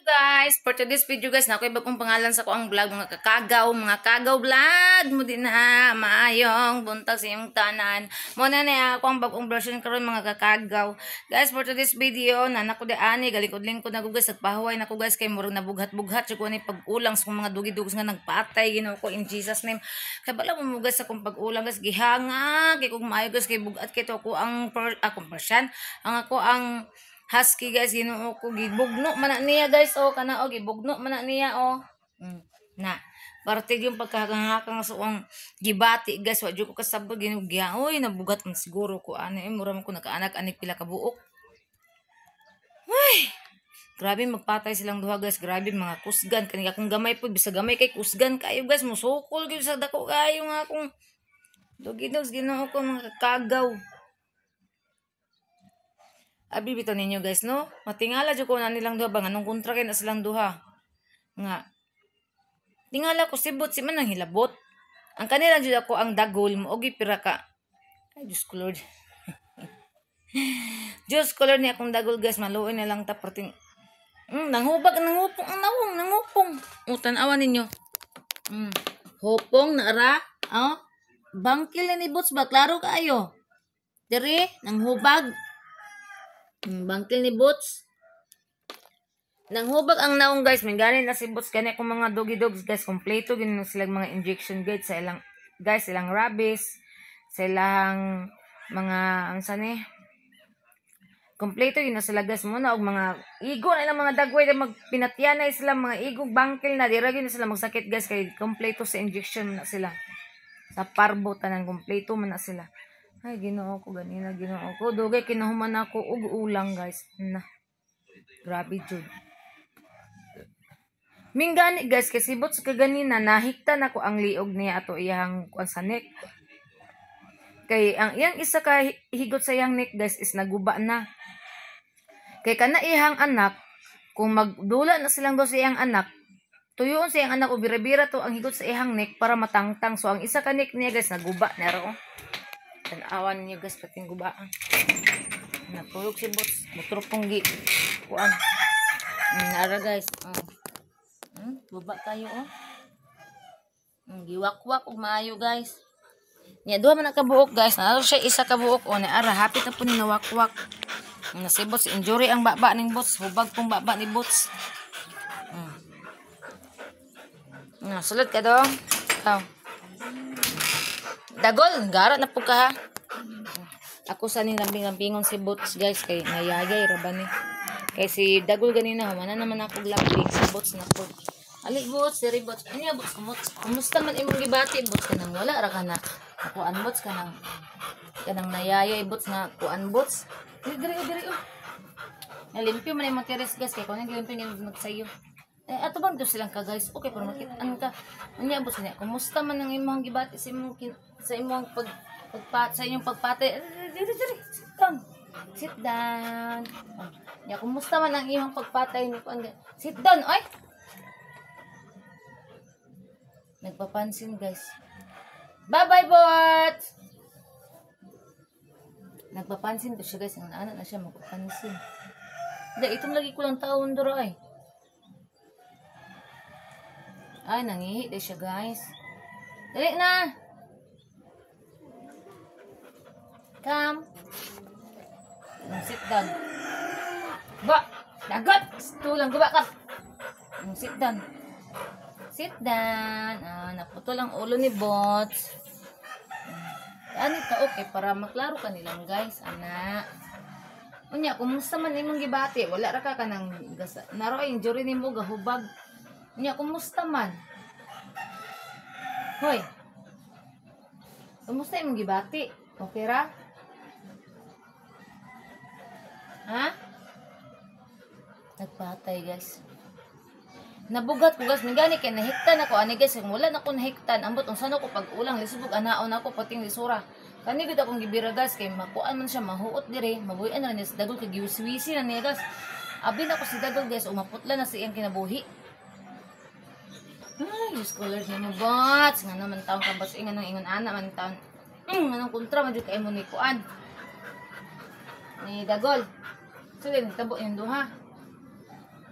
Guys, for today's video, guys, na ako'y bagong pangalan sa akoang vlog, mga kagaw vlog mo din na maayong buntag sa inyong tanan. Mo na na ako ang bagong version karon, mga kakagaw. Guys, for today's video, na nako di ani galikod-lingkod na ko, guys, nagpahuway na ko, guys, kay murag nabughat-bughat jud ko ni pag-ulang sa mga dugi-dugos nga nagpatay, Ginoo ko, in Jesus' name. Kay bala mo, guys, sa akong pag-ulang, guys, gihanga kay kog maayo, guys, kay bugat kay to ako ang akong version, ang ako ang husky, guys. Ginoo ko, gibugno man na niya, guys, oh, kana, oh, gibugno man na niya, oh. Na parte yung pagkahakang sa akong gibati, guys, wa jud ko kasabot. Ginoo, oy, nabugat man siguro ko ani, eh, mura man ko nakaanak ani pila ka buok. Ay, grabe magpatay silang duha, guys. Grabe mga kusgan kani akong gamay pud, bisag gamay kay kusgan kayo, guys, musukol gyud sa dako kayo nga akong doggy dogs. Ginoo ko, mga kagaw. Abi bitaw ninyo, guys, no? Matingala jud ko na nilang duha ba nganong kontra kay na silang duha. Nga tingala ko si Bot si man ang hilabot. Ang kanila jud ako ang dagol mo og pira ka. Ay, Diyos ko Lord. Diyos ko Lord ni akong dagol, guys, maluoy na lang ta perting. Nanghubag, nanghupong ang nawong, nanghupong. O, tan-awa ninyo. Hupong na ra. Oh, bangkil na ni Bots ba? Klaro kaayo. Dire, nanghubag. Bangkil ni Boots. Nanghubag ang naong, guys. May gani na si Boots. Gani akong mga doggy dogs, guys. Kompleto gini na silang mga injection, guys. Sa ilang, guys, ilang rabies. Sa ilang mga, ano sa ni? Kompleto yun na sila, guys. Muna og mga igo na ilang mga dagway na magpinatyan na sila mga igog bangkil na. Dira gyud na sila magsakit, guys. Kay kompleto sa injection na sila. Sa parbo tanan kompleto man na sila. Ay, Ginoo ko ganina, Ginoo ko. Dugay kinahuman ako og ulang, guys. Na. Grabe jud. Minggani, guys, kasi sibot sa kaganina nahiktan ako ang liog niya ato iyang kuan sa neck. Kay ang iyang isa ka higot sa iyang neck, guys, is naguba na. Kay kana iyang anak, kung magdula na silang daw sa iyang anak, tuyoon sa iyang anak o bira-bira to ang higot sa iyang neck para matangtang. So ang isa ka neck niya, guys, naguba na ro. Tanawan niyo, guys, pating gubaan. Natulog si Bots. Mutropong gi kuan. Ara, guys. Oh. Guba kayo, oh. Giwakwak og maayo, guys. Nya duha man na kabuok, guys. Naa siya isa ka buok, oh, ni ara hapit na po ni nawakwak. Na si Bots injury ang baba ning Bots, hubag pong baba ni Bots. Na sulod ka dong. Ikaw. Dagol, gara na po ka ha. Ako sa ning lambing-lambingon si Bots, guys, kay nayayay ra ba ni. Kay si Dagol ganina humana naman ako lambing si Bots na po. Ali Bots, diri Bots. Ano ya, Bots, kumusta man imong gibati, Bots, kanang wala ra ka na. Kuan, Bots, kanang kanang nayayay, Bots, nga kuan, Bots. Diri diri oh, diri oh. Nalimpyo man imong teres, guys, kay kuno gilimpyo nga nagsayo. Eh, ato bang to silang ka, guys? Okay, pero makitaan ka. Unya, Bots, niya, kumusta man ang imong gibati sa imong sa imong pag pagpa, sa inyong pagpatay? Eh, diri diri, sit down. Sit down. Oh. Nya, kumusta man ang imong pagpatay ni kuan? Sit down, oy. Nagpapansin, guys. Bye-bye, Bots. Nagpapansin to siya, guys. Ang anak na siya magpapansin. Hindi, itong lagi ko lang taon duro ay. Ay, nangihi di siya, guys. Dali na! Come. Sit down. Ba! Dagot! Tulang, guba ka! Sit down. Sit down. Ah, naputol ang ulo ni Bots. Ano ka, okay, para maklaro ka nilang, guys. Ana. Unya, kumusta man imong gibati? Wala ra ka kanang gasa. Naro ay injury nimo gahubag. Unya, kumusta man? Hoy. Kumusta imong gibati? Okay ra? Ha? Nagpatay, guys. Nabugat ko, guys, migani kay nahiktan ako ani, guys, kung wala na ko nahiktan, ambot unsa na ko pag ulang, lisubog anaon ako pating lisura. Kani gud akong gibira, guys, kay makuan man siya mahuot dire, mabuy-an ra niya sa dagol kay giwiswisi na niya, guys. Abi na ko si dagol, guys, umaputla na sa iyang kinabuhi. Ay, Diyos ko Lord nimo, Bots, nga naman taon ka, Bots, ingan nang ingon ana man taon. Nganong kontra man jud kay mo ni kuan. Ni dagol. So, tabo yung duha.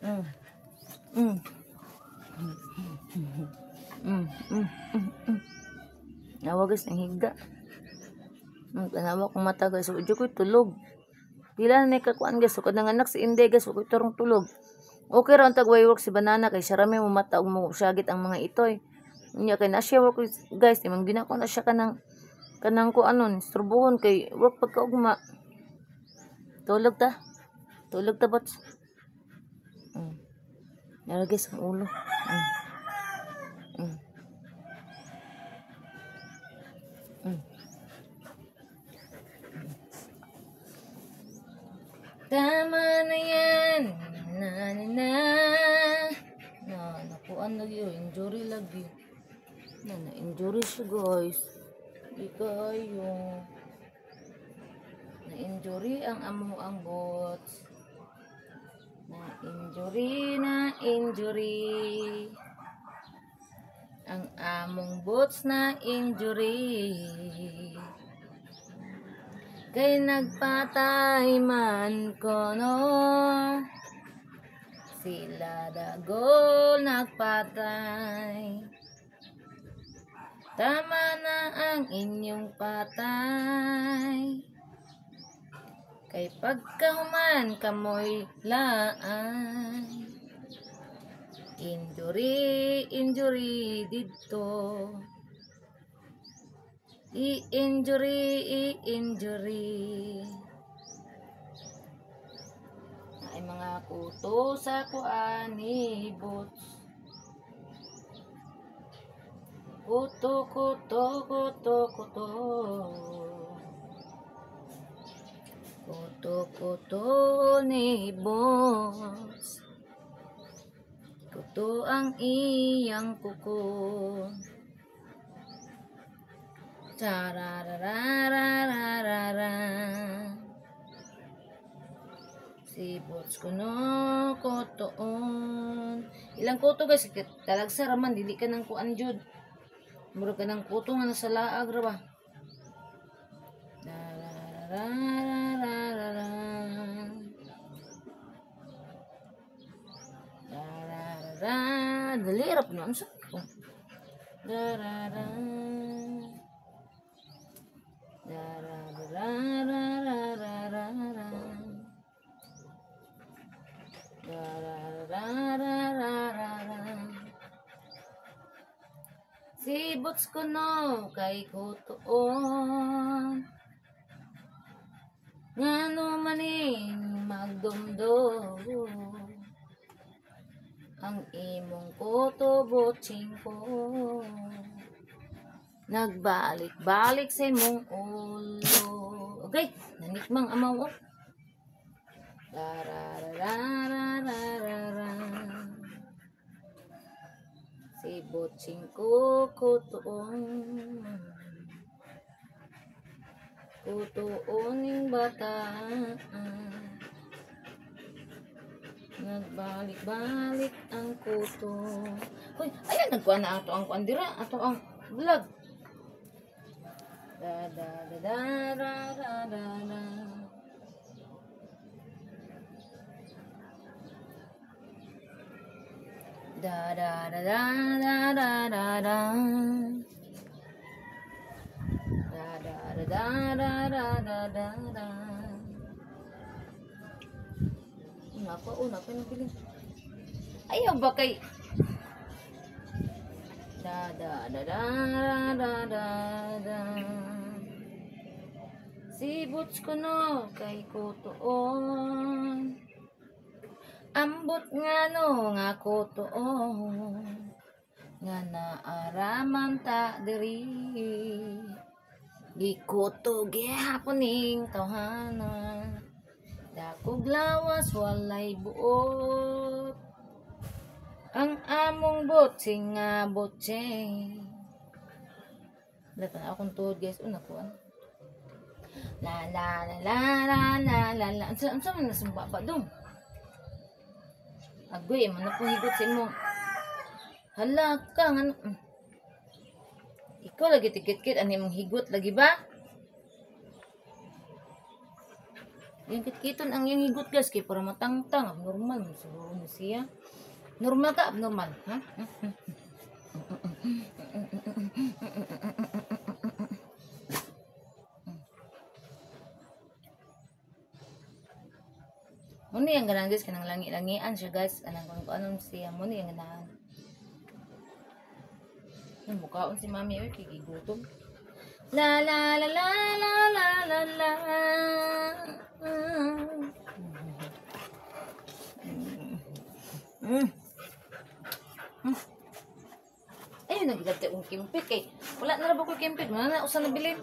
Mm. Mm. Mm. Mm. Mm. Mm. Nawa guys, ang higda. Tanawa kong mata guys. So, ko'y tulog. Pila na kakuan guys. So, kanang anak si Inday guys. So, ko'y turong tulog. Okay ra ang tagway work si Banana kay siya rami mo mata ug mo syagit ang mga itoy. Unya kay na siya work guys. Imong ginako na siya kanang kanang ko anon isturbohon kay work pagkaugma. Tulog ta. Tulog ta bots. Nara guys ang ulo. Mm. Mm. Tama na yan. Na na na. Na nakuan lagi oh, injury lagi. Na na injury siya guys. Di kayo. Na injury ang amo ang bots. Na injury, na injury. Ang among bots na injury. Kay nagpatay man kono. Sila dagol nagpatay. Tama na ang inyong patay. Kay pagkahuman kamoy laay. Injury, injury didto. I-injury, i-injury. Ay mga kuto sa kuan ni Boots. Kuto, kuto, kuto, kuto. Kuto, kuto ni Boots. Kuto ang iyang kuko. Tarararararara. Si Boots kuno kutoon. Ilang kuto guys, talagsa raman dili ka nang kuan jud. Mura ka ng kuto nga nasa laag ra ba. Darararararara. Dararara. Dali ra po nun sa. Darara. Dararararararara. Darararararara. Si Boots kuno kay kutoon. Ngano maning magdumdum. Ang imong kuto botsing ko. Nagbalik-balik sa imong ulo. Okay, nanikmang amaw oh. Darararararara. Si Botsing ko kutoon. Kutoon ning bata. Nagbalik-balik ang kuto. Hoy, ayan nagkuan na ato ang kuan dira, ato ang vlog. Da da da da da da da da. Da da da da da da da da. Da da da da da da da da. Una pa, una pa nabilin. Ayaw ba kay da da da da da da da. Si Boots kuno kay kutoon. Ambot nga no nga kutoon. Nga naaraman ta diri. Gikuto gihapon ning tawhana. Dakog lawas walay buot. Ang among botsing nga botsing. Latan akong tuhod guys. Una ko ano. La la la la la la la la. Unsa unsa man nasumba ba dong? Agoy man na pong higot sa imong. Hala ka ngano. Ikaw lagi tikit-kit ani imong higot lagi ba? Yung kitkiton ang yung higot guys kay para matangtang. Abnormal man siguro ni siya. Normal ka abnormal, ha? Muna yung ganahan guys, kanang langi-langian siya guys. Anang kung anong siya, muna yung ganahan. Mukhaon si mami, oy, kigigutom. La la la la la la la la. Ayun, nagilabte akong kimpit kay wala na ra ba ko kimpit, wala na usa nabilin.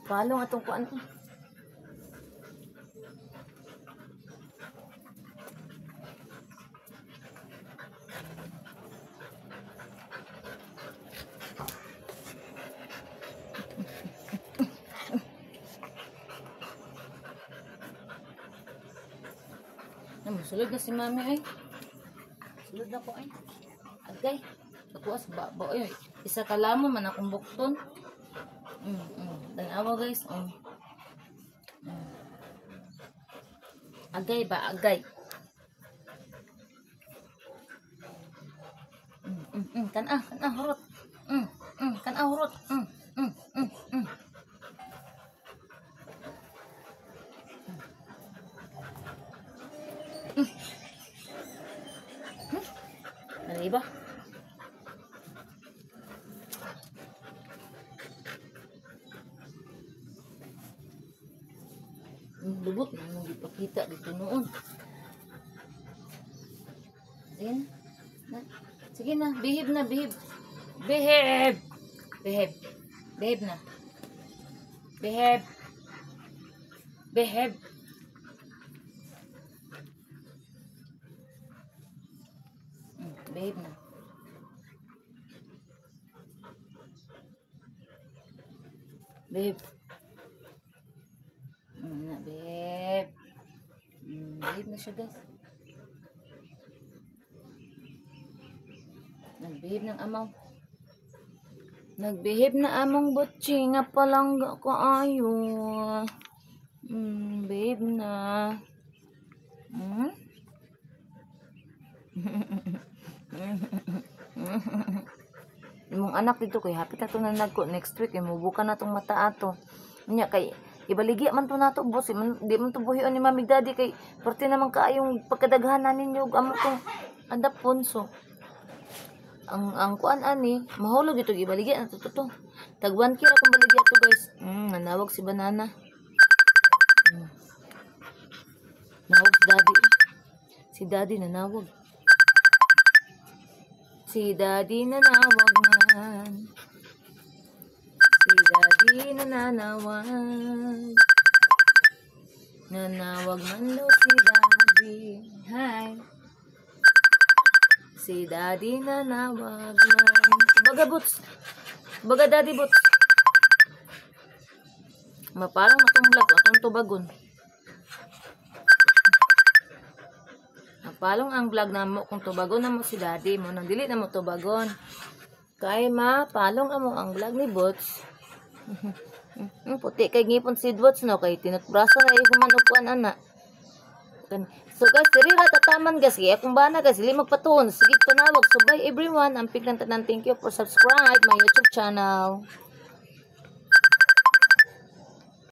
Palong atong kuan. Sulod na si mami ay. Sulod na ko ay. Agay. Ako as ba ba oy. Isa ka lamon man akong bukton. Tanawa guys. Agay ba agay. Kana kana hurot. Kana hurot. Ano iba? Lubot na nung ipakita dito noon. Sige na. Sige na. Behave na. Behave. Behave. Behave. Behave na. Behave. Behave. Behave na. Behave. Na, babe. Behave na siya, guys. Nagbehave ng amaw. Nagbehave na among butchi nga palangga ko ayo. Behave na. Imong anak dito kay hapit ato na nagko next week imubuka na tong mata ato. Nya kay ibaligya man to nato boss, di man to buhion ni mami daddy kay parte naman kaayong pagkadaghanan ninyo amo tong adapon so ang kuan ani mahulog ito ibaligya na to to. Tag 1K ra kung baligya to guys. Nanawag si banana. Nawag si daddy. Si daddy nanawag. Si daddy nanawag man. Si daddy nananawag. Nanawag man daw si daddy. Hi. Si daddy nanawag man. Baga boots. Baga daddy boots. Mapalong na itong vlog. Atong tubagon. Mapalong ang vlog na mo kung tubagon na mo si daddy mo. Nang dili na mo tubagon. Kay mapalong amo ang vlog ni Boots. Puti kay ngipon si Boots no kay tinutbrasa na human og kuan ana. So guys, diri ra tataman guys. Kaya akong bana guys, dili magpatuon. Sige panawag. So bye everyone. Amping lang tanan. Thank you for subscribe my YouTube channel.